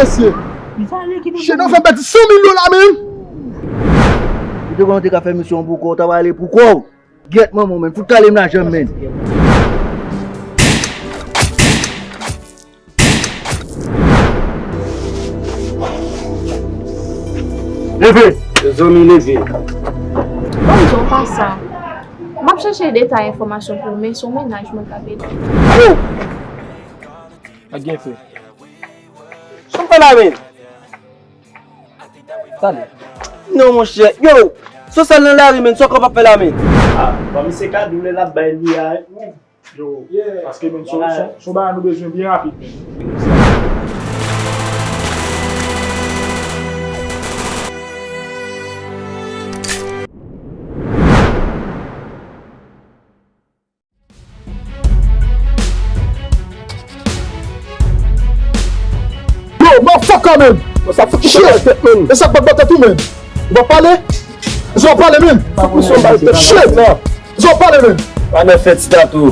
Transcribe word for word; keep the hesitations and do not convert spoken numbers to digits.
mesye. Shit, nou fè m pèdi san mil dola, menm. Ou te konnen w te ka fè misyon pou kò w, w ta pral ale pou kò w. Gyèt manman w, menm. Fout kale m lajan m, menm. Leve! Zanmi, leve! Ban m di w pa sa. M ap chèche detay enfòmasyon pou ou, men se yon mennaj mwen k ap ede. Ak gen fè. Sa w fè la, menm? Tande. Non, monchè. Yo, sou sal nan lari, menm, sa w kapab fè la, menm? Ah, ban misye kado lè l ap bay li a. Yo, paske, menm, se yon, se yon, se yon bagay nou bezwen byen rapid, menm. Yo, motherfucker, menm. Bon, sa fout ki fè tèt, menm. E sa k bat tèt ou, menm? Ou pa pale? Zo pale, menm. Fout misyon bay tèt. Shit, la. Zo pale, menm. Pa nan fèt, Stato.